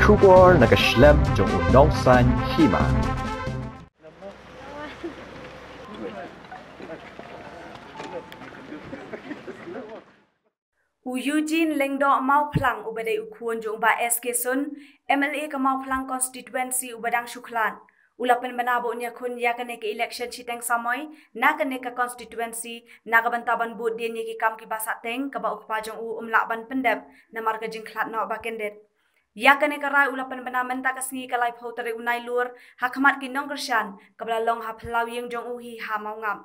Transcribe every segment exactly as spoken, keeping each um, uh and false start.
Khubor na ka shlem jong u nongsan hima. U Eugene Lyngdoh Mawphlang uba dei u khun jong u Bah S K Sun, M L A ka Mawphlang constituency uba dang shu khlad, u la pynbna ba un ïakhun ïa kane ka election shiteng samoi na kane ka constituency na ka bynta ban bud dien ïa ki kam kiba sahteng kaba u kpa jong u um lah ban pyndep namar ka jingkhlad noh ba kyndit. Ïa kane ka rai u la pynbna mynta ka sngi ka laiphew tarik u Nailur ha khmat ki nongkyrshan kaba la long ha phyllaw ïing jong u hi ha Mawngap.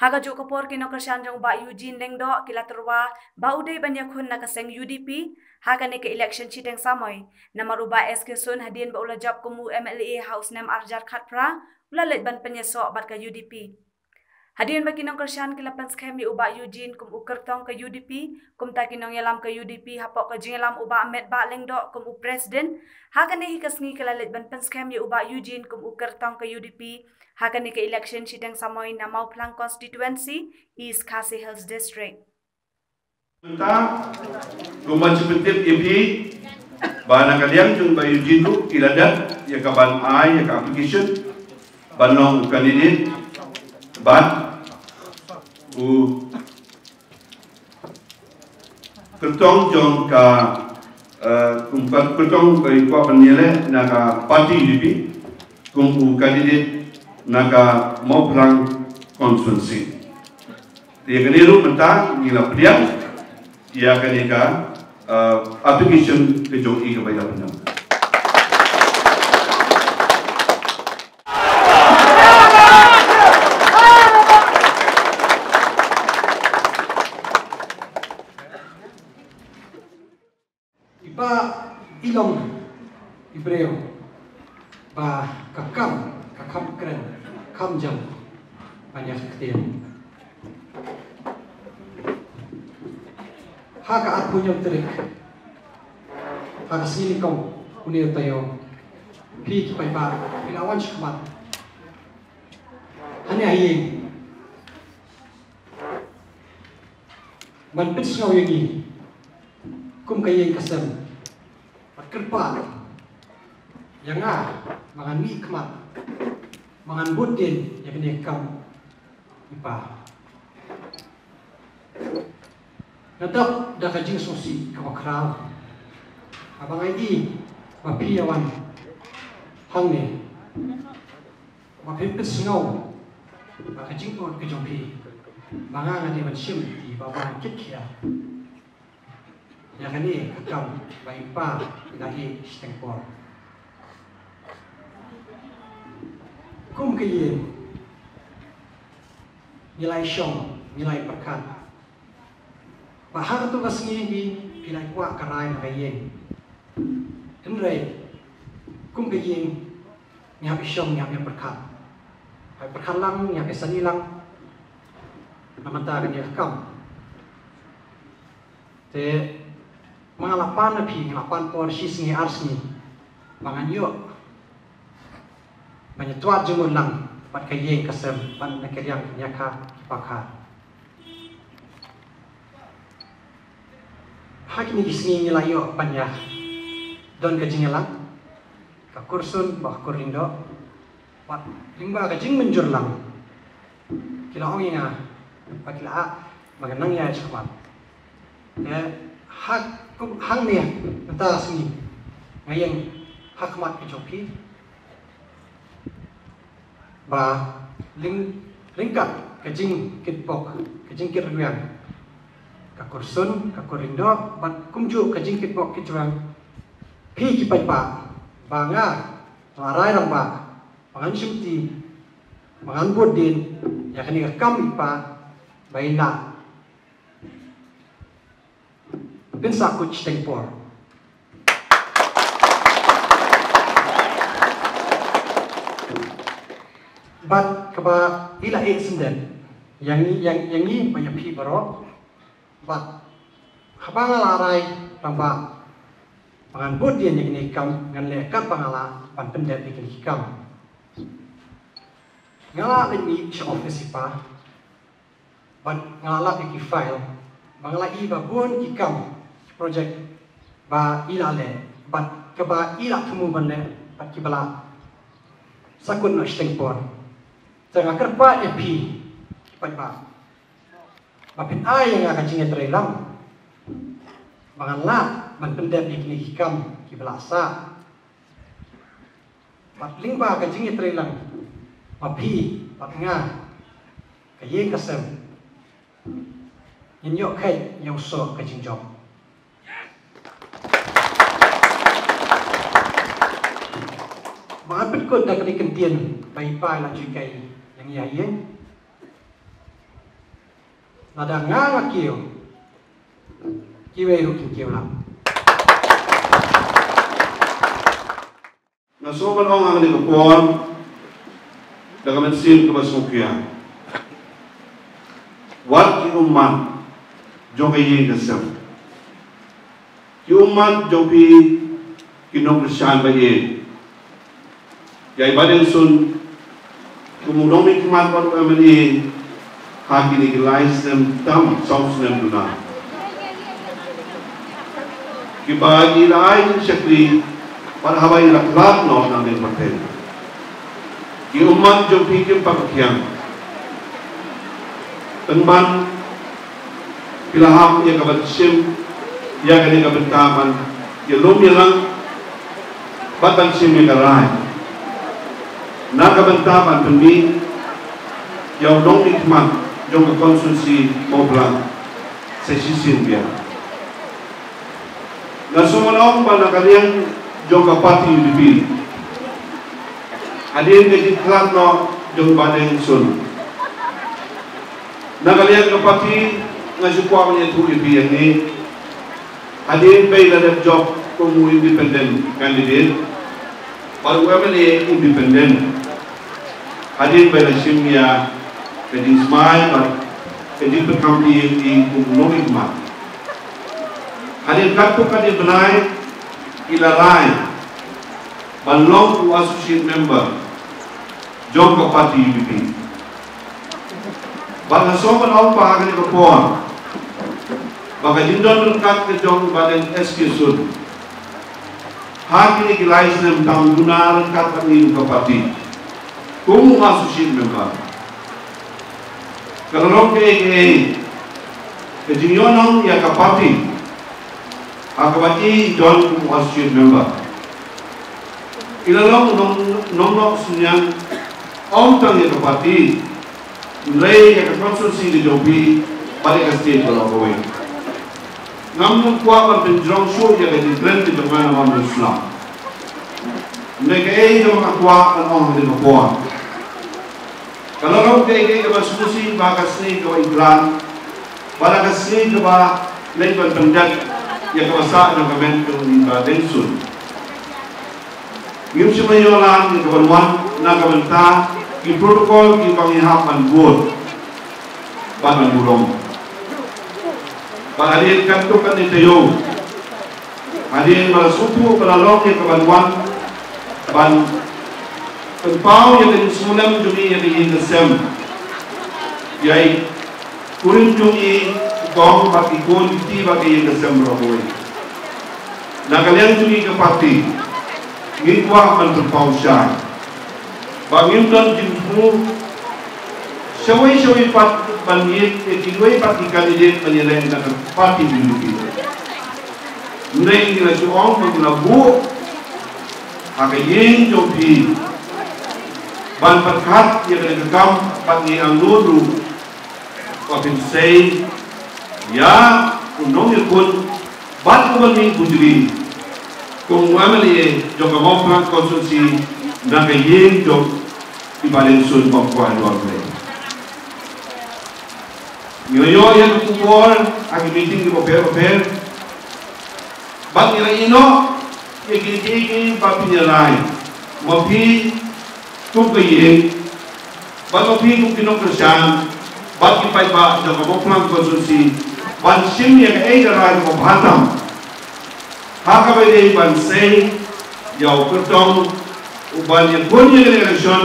Ha kajuh ka por ki nongkyrshan jong u Bah Eugene Lyngdoh ki la tyrwa ba u dei ban ïakhun na ka seng U D P ha kane ka election shiteng samoi. Namar u Bah S K Sun hadien ba u la jop kum u M L A ha u snem arhajar khatphra, u la leit ban pynïasoh bad ka U D P. Hadien ba ki nongkyrshan ki la pynskhem ïa u Bah Eugene kum u kyrtong ka U D P, kumta ki nongïalam ka U D P hapoh ka jingïalam u Bah Metbah Lyngdoh kum u president, ha kane hi ka sngi ki la leit ban pynskhem ïa u Bah Eugene kum u kyrtong ka U D P ha kane ka election shiteng samoi na Mawphlang constituency, East Khasi Hills District. Mynta kumba shu pyntip ïa phi ba na ka liang jong u Bah Eugene ruh i la dep ïa ka ban ai ïa ka application ban long u candidate bad u kyrtong jong ka, eh, kum ka kyrtong ka i kwah ban ïaleh na ka party U D P kum u candidate na ka Mawphlang constituency. Te ïa kane ruh mynta ngi la pdiang ïa kane ka, eh, application ka jong i kaba i la pynlong. I Bah i long i briew ba ka kam, ka kam kren, kam jam ban ïa ka ktien. Ha ka arphew hynñiew tarik ha ka sngi nyngkong une u taïew, phi ki paidbah phi la wan shakhmat hangne ha ïing ban pynsngew ïa ngi kum ka ïing ka sem. Bad kyrpad ïa nga ba ngan mih khmat, ba ngan bud dien ïa kane ka kam i Pa. Nga dap da ka jingsngewsih kaba khraw haba nga ïohi ba phi ïa wan hangne, ba phi pynsngew ba ka jingpynbeit ka jong phi ba nga nga dei ban shim lynti ba wan kit khia ïa kane ka kam ba i Pa i la ïeh shiteng por. Kum ka ïing ngi la ïashong, ngi la ïapyrkhat ba ha kato ka sngi hi phi la ïakwah ka rai na ka ïing. Hynrei kum ka ïing ngi hap ïashong, ngi hap ïapyrkhat. Hap ïapyrkhat lang, ngi hap ïasani lang na bynta kane ka kam. Te ma nga la pan na phi, nga la pan por shi sngi ar sngi ba ngan ïoh ban ïatwad jingmut lang bad ka ïing ka sem, bad na ka liang ka ñiakha ki pakha. Ha kine ki sngi ngi la ïoh ban ïa don ka jingïalang, ka Kur Sun bad ka Kur Lyngdoh, bad lyngba ka jingmynjur lang ki la ong ïa nga ba ki la ah ba ngan nang ïaid shakhmat. Te ha kum hangne mynta ka sngi nga ïeng ha khmat ka jong phi ba lyng, lyngkot ka jingkitbok, ka jingkit rwiang ka Kur Sun, ka Kur Lyngdoh, bad kumjuh ka jingkitbok kitrwiang phi ki paidbah, ba nga la rai rangbah ba ngan shimti, ba ngan bud dien ïa kane ka kam i Pa ba in lah pynsah kut shiteng por. Bad kaba i la ïeh sended ïa ngi, ïa, ïa ngi bad ïa phi baroh. Bad haba nga la rai rangbah ba ngan bud dien ïa kine ki kam, ngan leh katba nga lah ban pyndep ïa kine ki kam. Nga la leit mih sha office i Pa bad nga la lap ïa ki file ba nga la i ba bun ki kam, ki project ba i la leh bad kaba i la thmu ban leh bad kiba la sakut noh shiteng por. Te nga kyrpad ïa phi ki paidbah ba phin ai ïa nga ka jingïatreilang ba ngan lah ban pyndep ïa kine ki kam kiba la sah. Bad lyngba ka jingïatreilang ma phi bad nga, ka ïing ka sem, ngin ïoh kheit ïa u soh ka jingjop. Ba ngan pynkut da kane ka ktien ba i pa i la ju kai ïa ngi ha ïing. Lada nga nga kiew, kiwei ruh kin kiew lang. Nga sngewbha ban ong ha kane ka por da ka mynsiem kaba sngewkhia. Wat ki ummat jong ka ïing ka sem, ki ummat jong phi ki nongkyrshan ba ïeit, ïa i Bah Dengsun kum u nongmihkhmat bad u M L A ha kine ki lai snem tam, saw snem duna. Kiba i la ai jingshakri bad haba i la khlad noh nangne pateng, ki ummat jong phi kim pat khia. Tang ban phi la hap ïa ka ban shim ïa kane ka bynta ban ïalum ïalang bad ban shim ïa ka rai na ka bynta ban pynmih ïa u nongmihkhmat jong ka konstituensi Mawphlang sa shisien biang. Nga sngewbha ban ong ba na ka liang jong ka party U D P, hadien ka jingkhlad noh jong Bah Dengsun, na ka liang ka party nga shu kwah ban ïathuh ïa phi hangne, hadien ba i la dep jop kum u independent candidate bad u M L A independent, hadien ba i la shim ïa ka jingsmai bad ka jingpynkamti ïa i kum u nongmihkhmat, hadien katto katne bnai i la rai ban long u associate member jong ka party U D P. Bad nga sngewbha ban ong ba ha kane ka por ba ka jingdon ryngkat ka jong Bah Deng S K Sun ha kine ki lai snem tam duna ryngkat bad ngi kum ka party kum u associate member, ka la long kaei kaei ka jingïohnong ïa ka party ha kaba i don kum u associate member. I la long nong, nongnoh synñiang ym tang ïa ka party, hynrei ïa ka konstituensi ka jong phi bad ïa ka state baroh kawei. Ngam kwah ban pynjrong shuh ïa ka jingkren ka jong nga namar nga sngewsih. Hynrei kaei kaba nga kwah ban ong ha kane ka por, ka la long kaei kaei kaba sngewsih ba ka sngi kaba i khlad bad ka sngi kaba leit ban pyndep ïa kaba sah jong ka met jong i Bah Dengsun. Ngim shym la ïoh lad ïa ka ban wan na ka bynta ki protocol kiba ngi hap ban bud bad ban burom. Bad hadien katto katne taïew, hadien ba la sngewthuh ba la long ïa ka ban wan ban pynpaw ïa ka jingsngewlem jong ngi ïa ka ïing ka sem, ïa i kurim jong i kong bad i khun kti bad ka ïing ka sem baroh kawei. Na ka liang jong ngi ka party ngi kwah ban pynpaw shai ba ngim don jingthmu shawei shawei pat ban ïeit ïa kiwei pat ki candidate ban ïaleh na ka party U D P. Hynrei ngi la shu ong ba ngi la buh ha ka ïing jong phi ban pyrkhat ïa kane ka kam bad ngi angnud ruh ba phin sei ïa u nongïakhun bad u ban mih bujli kum u M L A jong ka Mawphlang constituency na ka ïing jong i Bah Dengsun Bamkua Dor Blei. Ngi la ïoh ïa ka khubor ha ki meeting kiba pher bapher bad ngi la ïeh noh ïa kiei kiei ba phin ïa rai ma phi kum ka ïing bad ma phi kum ki nongkyrshan bad ki paidbah jong ka Mawphlang constituency ban shim ïa kaei ka rai kaba bha tam ha kaba ïadei ban sei ïa u kyrtong u ban ïakhun ïa ka election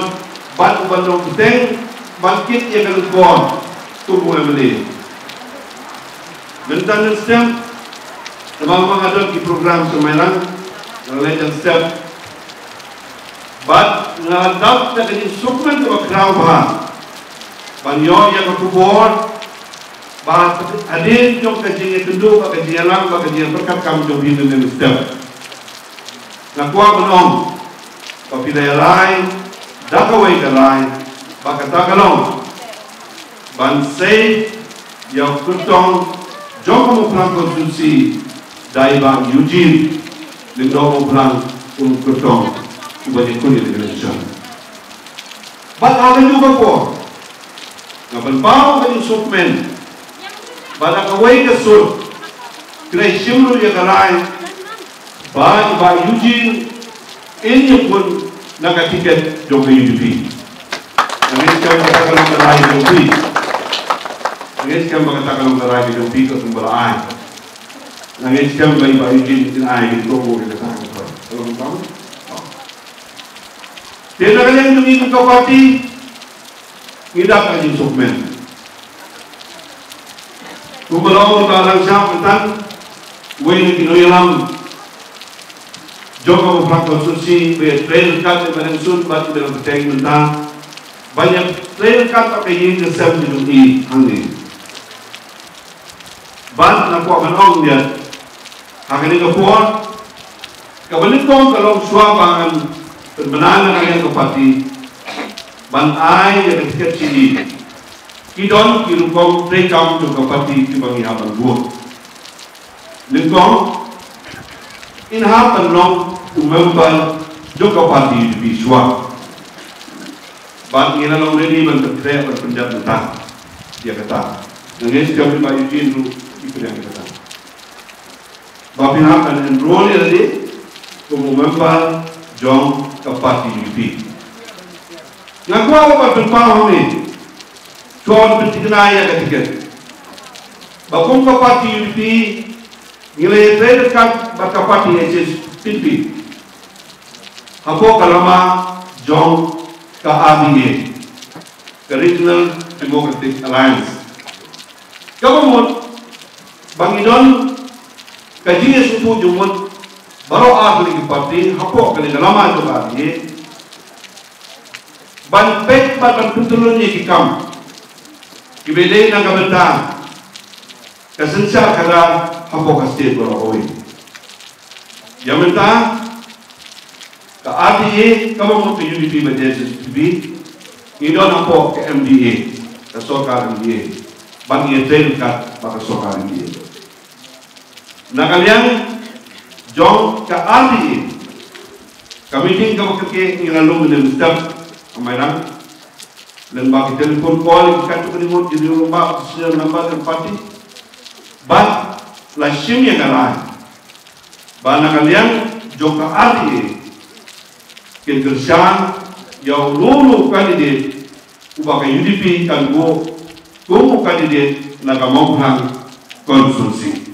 bad u ban long bteng ban kit ïa ka lyngkor kum u M L A. Mynta mynstep, namar ba nga don ki program sha Mairang, Nga la leit tang step. Bad nga la dap da ka jingsngewkmen kaba khraw bha ban ïoh ïa ka khubor ba hadien jong ka jingïakynduh bad ka jingïalang bad ka jingïapyrkhat kam jong phi mynne mynstep. Nga kwah ban ong ba phi la ïalai da kawei ka rai, ba kata ka long ban sei ïa u kyrtong jong ka Mawphlang constituency da i Bah Eugene Lyngdoh Mawphlang kum u kyrtong uba ïakhun ïa ka election. Bad ha kajuh ka por nga pynpaw ka jingsngewkmen ba da kawei ka sur khlem shim ruh ïa ka rai ba i Bah Eugene in ïakhun na ka tiket jong ka U D P. Nga ngeit skhem ba kata ka long ka rai jong phi. Nga ngeit skhem ba kata ka long ka rai jong phi, ka sngewbha ai. Nga ngeit skhem ba i Bah Eugene in ai, in to mo in kata ka rai. Ka long ka rai. Te na ka liang jong ngi kum ka party ngi dap ka jingsngewkmen. Kumba la ong i Bah Rangshap mynta, uwei na ki nongïalam jong ka Mawphlang constituency ba ïatrei ryngkat bad i Bah Nangsun bad i Bah Nangpeteng mynta, ba ïatrei ryngkat bad ka ïing ka sem jong i hangne. Bad nga kwah ban ong ïa ha kane ka por, kaba nyngkong ka long shuwa ba ngan pynbna na ka liang ka party ban ai ïa ka tiket sha i, ki don ki rukom treikam jong ka party kiba ngi hap ban buh. Nyngkong, in hap ban long u member jong ka party U D P shuwa. Bad ngi la long ready ban pynkhreh ban pyndep mynta ïa kata. Nga ngeit skhem ba i Eugene ruh i pdiang ïa kata. Ba phin hap ban enroll ïa lade kum u member jong ka party U D P. Nga kwah ban pynpaw hangne, to ban pynthikna ïa ka tiket. Ba kum ka party U D P ngi la ïatrei ryngkat bad ka party H S P D P hapoh ka lama jong ka R D A, ka Regional Democratic Alliance. Kaba mut ba ngi don ka jingïasngewthuh jingmut baroh ar tylli ki party hapoh kane ka lama jong ka R D A ban peit bad ban pyntyllun ïa ki kam kiba dei na ka bynta ka synshar khadar hapoh ka state baroh kawei. Ïa mynta ka R D A kaba mut ka U D P bad H S P D P ngi don hapoh ka M D A, ka sorkar M D A, bad ngi ïatrei ryngkat bad ka sorkar M D A. Na ka liang jong ka R D A, ka meeting kaba kyrkieh ngi la lum mynne mynstep ha Mairang. Lyngba ki telephone call, ki katto katne ngut, ki riew rangbah, ki senior member ka party. Bad la shim ïa ka rai ba na ka liang jong ka R D A kin kyrshan ïa uno uno u candidate uba ka U D P kan buh kum u candidate na ka Mawphlang constituency.